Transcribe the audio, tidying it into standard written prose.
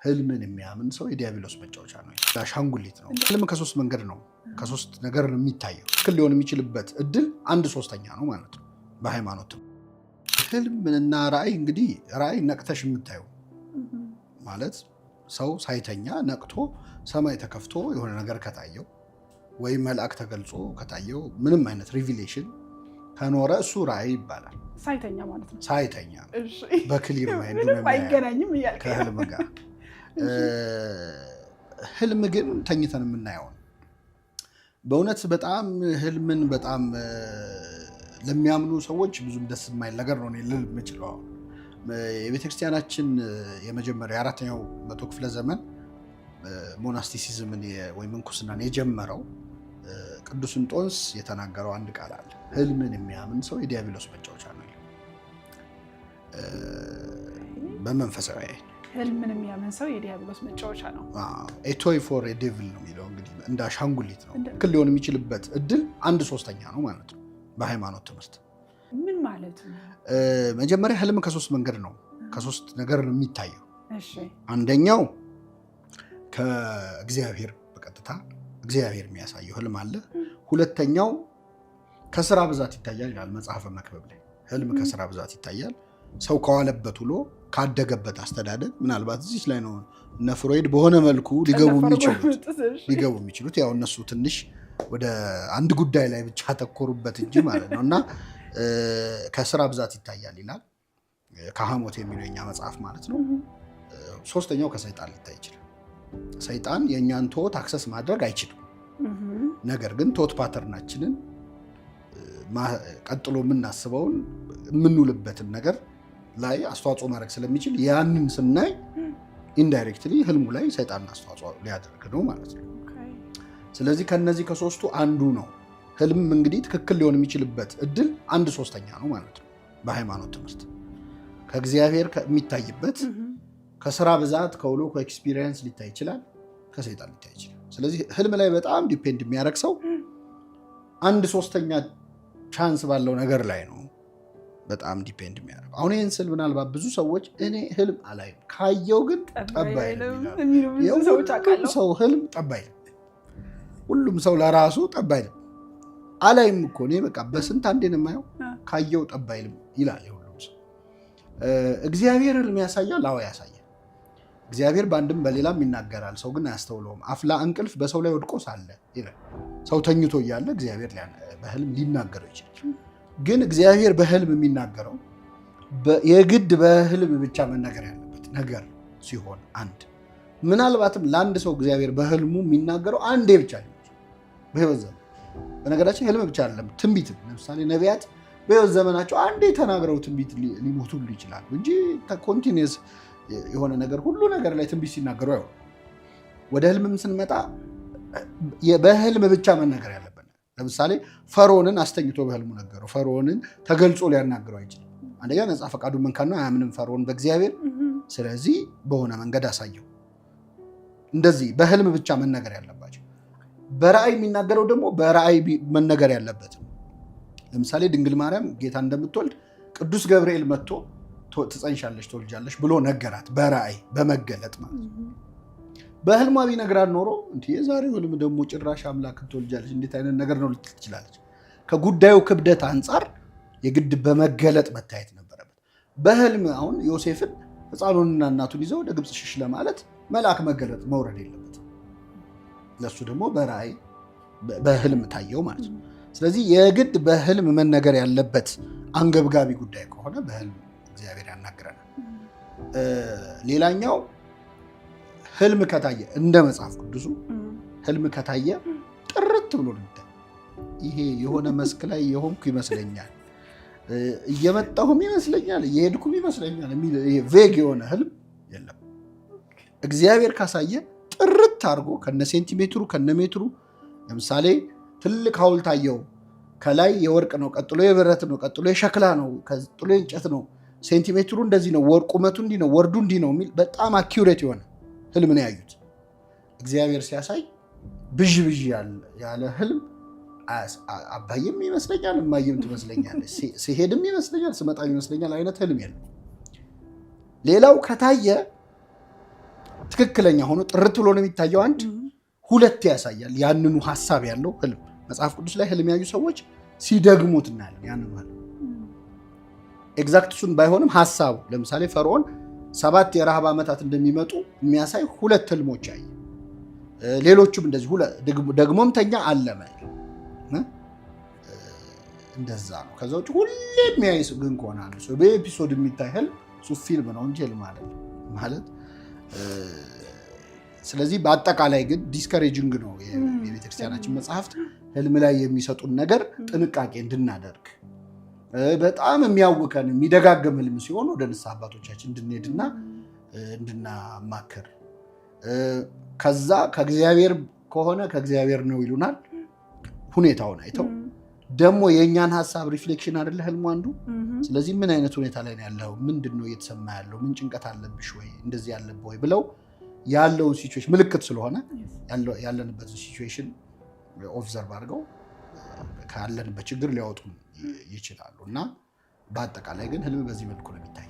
ህልምን የሚያምን ሰው የዲያብሎስ መጫወቻ ነው፣ አሻንጉሊት ነው። ህልም ከሶስት መንገድ ነው፣ ከሶስት ነገር ነው የሚታየው። ትክክል ሊሆን የሚችልበት እድል 1/3 ነው ማለት ነው። በሃይማኖት ህልምና ራእይ፣ እንግዲህ ራእይ ነቅተሽ የምታየው ማለት ሰው ሳይተኛ ነቅቶ ሰማይ ተከፍቶ የሆነ ነገር ከታየው ወይም መልአክ ተገልጾ ከታየው፣ ምንም አይነት revelation ከኖረ እሱ ራእይ ይባላል። ሳይተኛ ማለት ነው። ሳይተኛ በ clear mind። ምንም አይገናኝም እያልክ። ከህልም ጋር። ህልም ግን ተኝተን የምናየው ነው። በእውነት በጣም ህልምን በጣም ለሚያምኑ ሰዎች ብዙም ደስ የማይል ነገር ነው ልል የምችለው። አሁን የቤተክርስቲያናችን የመጀመሪያ የአራተኛው መቶ ክፍለ ዘመን monasticism ን ወይም ምንኩስናን የጀመረው ቅዱስ እንጦንስ የተናገረው አንድ ቃል አለ። ህልምን የሚያምን ሰው የዲያብሎስ መጫወቻ ነው። በመንፈሳዊ አይን ህልምን የሚያምን ሰው የዲያብሎስ መጫወቻ ነው። A toy for devil ነው የሚለው። እንግዲህ እንደ አሻንጉሊት ነው። ትክክል ሊሆን የሚችልበት እድል 1/3 ነው ማለት ነው። በሃይማኖት ትምህርት ምን ማለት ነው? መጀመሪያ ህልም ከሶስት መንገድ ነው፣ ከሶስት ነገር ነው የሚታየው። አንደኛው ከእግዚአብሔር፣ በቀጥታ እግዚአብሔር የሚያሳየው ህልም አለ። ሁለተኛው ከስራ ብዛት ይታያል ይላል መጽሐፈ መክብብ ላይ። ህልም ከስራ ብዛት ይታያል። ሰው ከዋለበት ውሎ፣ ካደገበት አስተዳደግ፣ ምናልባት እዚህ ላይ ነው እነ ፍሮይድ በሆነ መልኩ ሊገቡ የሚችሉት፣ ያው እነሱ ትንሽ ወደ አንድ ጉዳይ ላይ ብቻ አተኮሩበት እንጂ ማለት ነው። እና ከስራ ብዛት ይታያል ይላል፣ ከሐሞት የሚለው የኛ መጽሐፍ ማለት ነው። ሶስተኛው ከሰይጣን ሊታይ ይችላል። ሰይጣን የእኛን thought access ማድረግ አይችልም። ነገር ግን thought pattern ኣችንን፣ ቀጥሎ የምናስበውን፣ የምንውልበትን ነገር ላይ አስተዋጽኦ ማድረግ ስለሚችል ያንን ስናይ indirectly ህልሙ ላይ ሰይጣን አስተዋጽኦ ሊያደርግ ነው ማለት ነው። ስለዚህ ከነዚህ ከሶስቱ አንዱ ነው። ህልም እንግዲህ ትክክል ሊሆን የሚችልበት እድል 1/3 ነው ማለት ነው። በሃይማኖት ትምህርት ከእግዚአብሔር የሚታይበት፣ ከስራ ብዛት፣ ከውሎ፣ ከ experience ሊታይ ይችላል፣ ከሰይጣን ሊታይ ይችላል። ስለዚህ ህልም ላይ በጣም depend የሚያደርግ ሰው 1/3 chance ባለው ነገር ላይ ነው በጣም depend የሚያደርገው። አሁን ይህን ስል ምናልባት ብዙ ሰዎች እኔ ህልም አላይም፣ ካየው ግን ጠብ አይልም ይላሉ። ሰው ህልም ጠብ አይልም። ሁሉም ሰው ለራሱ ጠብ አይልም። አላይም እኮ እኔ፣ በቃ በስንት አንዴ ነው የማየው፣ ካየው ጠብ አይልም ይላል የሁሉም ሰው። እግዚአብሔር ህልም ያሳያል? አዎ ያሳያል። እግዚአብሔር በአንድም በሌላም ይናገራል፣ ሰው ግን አያስተውለውም። አፍላ እንቅልፍ በሰው ላይ ወድቆ ሳለ ይላል። ሰው ተኝቶ እያለ እግዚአብሔር በህልም ሊናገረው ይችላል። ግን እግዚአብሔር በህልም የሚናገረው የግድ በህልም ብቻ መናገር ያለበት ነገር ሲሆን፣ አንድ ምናልባትም ለአንድ ሰው እግዚአብሔር በህልሙ የሚናገረው አንዴ ብቻ ሊሆን በህይወት ዘመን። በነገራችን ህልም ብቻ አይደለም፣ ትንቢትም፣ ለምሳሌ ነቢያት በህይወት ዘመናቸው አንዴ ተናግረው ትንቢት ሊሞቱ ሁሉ ይችላሉ እንጂ continuous የሆነ ነገር ሁሉ ነገር ላይ ትንቢት ሲናገሩ አይሆንም። ወደ ህልምም ስንመጣ በህልም ብቻ መናገር ያለበት፣ ለምሳሌ ፈርዖንን አስተኝቶ በህልሙ ነገረው። ፈርዖንን ተገልጾ ሊያናግረው አይችልም። አንደኛ ነፃ ፈቃዱን መንካት ነው፣ አያምንም ፈርዖን በእግዚአብሔር። ስለዚህ በሆነ መንገድ አሳየው። እንደዚህ በህልም ብቻ መነገር ያለባቸው። በራእይ የሚናገረው ደግሞ በራእይ መነገር ያለበት ነው። ለምሳሌ ድንግል ማርያም ጌታ እንደምትወልድ ቅዱስ ገብርኤል መጥቶ ትጸንሻለሽ፣ ትወልጃለሽ ብሎ ነገራት፣ በራእይ በመገለጥ ማለት ነው። በህልሟ ቢነግራት ኖሮ እንዲህ የዛሬው ህልም ደግሞ ጭራሽ አምላክን ትወልጃለሽ እንዴት አይነት ነገር ነው ልትል ትችላለች። ከጉዳዩ ክብደት አንጻር የግድ በመገለጥ መታየት ነበረበት። በህልም አሁን ዮሴፍን ሕፃኑንና እናቱን ይዘው ወደ ግብፅ ሽሽ ለማለት መልአክ መገለጥ መውረድ የለበትም። ለእሱ ደግሞ በራእይ በህልም ታየው ማለት ነው። ስለዚህ የግድ በህልም መነገር ያለበት አንገብጋቢ ጉዳይ ከሆነ በህልም እግዚአብሔር ያናግረናል። ሌላኛው ህልም ከታየ፣ እንደ መጽሐፍ ቅዱሱ ህልም ከታየ ጥርት ብሎ ነው የሚታይ። ይሄ የሆነ መስክ ላይ የሆንኩ ይመስለኛል፣ እየመጣሁም ይመስለኛል፣ እየሄድኩም ይመስለኛል የሚል vague የሆነ ህልም የለም። እግዚአብሔር ካሳየ ጥርት አድርጎ ከነ ሴንቲሜትሩ ከነ ሜትሩ። ለምሳሌ ትልቅ ሐውልት አየው። ከላይ የወርቅ ነው፣ ቀጥሎ የብረት ነው፣ ቀጥሎ የሸክላ ነው፣ ቀጥሎ የእንጨት ነው። ሴንቲሜትሩ እንደዚህ ነው፣ ቁመቱ እንዲህ ነው፣ ወርዱ እንዲህ ነው የሚል በጣም accurate የሆነ ህልም ነው ያዩት። እግዚአብሔር ሲያሳይ ብዥ ብዥ ያለ ህልም፣ አባዬም ይመስለኛል፣ እማዬም ትመስለኛለች፣ ሲሄድም ይመስለኛል፣ ስመጣም ይመስለኛል አይነት ህልም የለም። ሌላው ከታየ ትክክለኛ ሆኖ ጥርት ብሎ ነው የሚታየው። አንድ ሁለት ያሳያል ያንኑ ሀሳብ ያለው ህልም። መጽሐፍ ቅዱስ ላይ ህልም ያዩ ሰዎች ሲደግሙት እናያለን። ያንኑ ህልም exact እሱን ባይሆንም ሀሳቡ፣ ለምሳሌ ፈርዖን 7 የረሃብ ዓመታት እንደሚመጡ የሚያሳይ ሁለት ህልሞች አየ። ሌሎቹም እንደዚህ፣ ደግሞም ተኛ አለመ። እንደዛ ነው። ከዛ ውጭ ሁሌ የሚያይ ግን ከሆነ አንድ ሰው በ episode የሚታይ ህልም እሱ ፊልም ነው እንጂ ህልም አይደለም ማለት። ስለዚህ በአጠቃላይ ግን discouraging ነው። የቤተክርስቲያናችን መጽሐፍት ህልም ላይ የሚሰጡን ነገር ጥንቃቄ እንድናደርግ፣ በጣም የሚያውከን የሚደጋገም ህልም ሲሆን ወደ ንስሐ አባቶቻችን እንድንሄድና እንድናማክር፣ ከዛ ከእግዚአብሔር ከሆነ ከእግዚአብሔር ነው ይሉናል። ሁኔታውን አይተው ደግሞ የእኛን ሀሳብ reflection አይደለ ህልሙ አንዱ። ስለዚህ ምን አይነት ሁኔታ ላይ ነው ያለው? ምንድን ነው እየተሰማ ያለው? ምን ጭንቀት አለብሽ ወይ? እንደዚህ ያለብህ ወይ ብለው ያለውን situation ምልክት ስለሆነ ያለንበትን situation observe አድርገው ካለንበት ችግር ሊያወጡ ይችላሉ። እና በአጠቃላይ ግን ህልም በዚህ መልኩ ነው የሚታየው።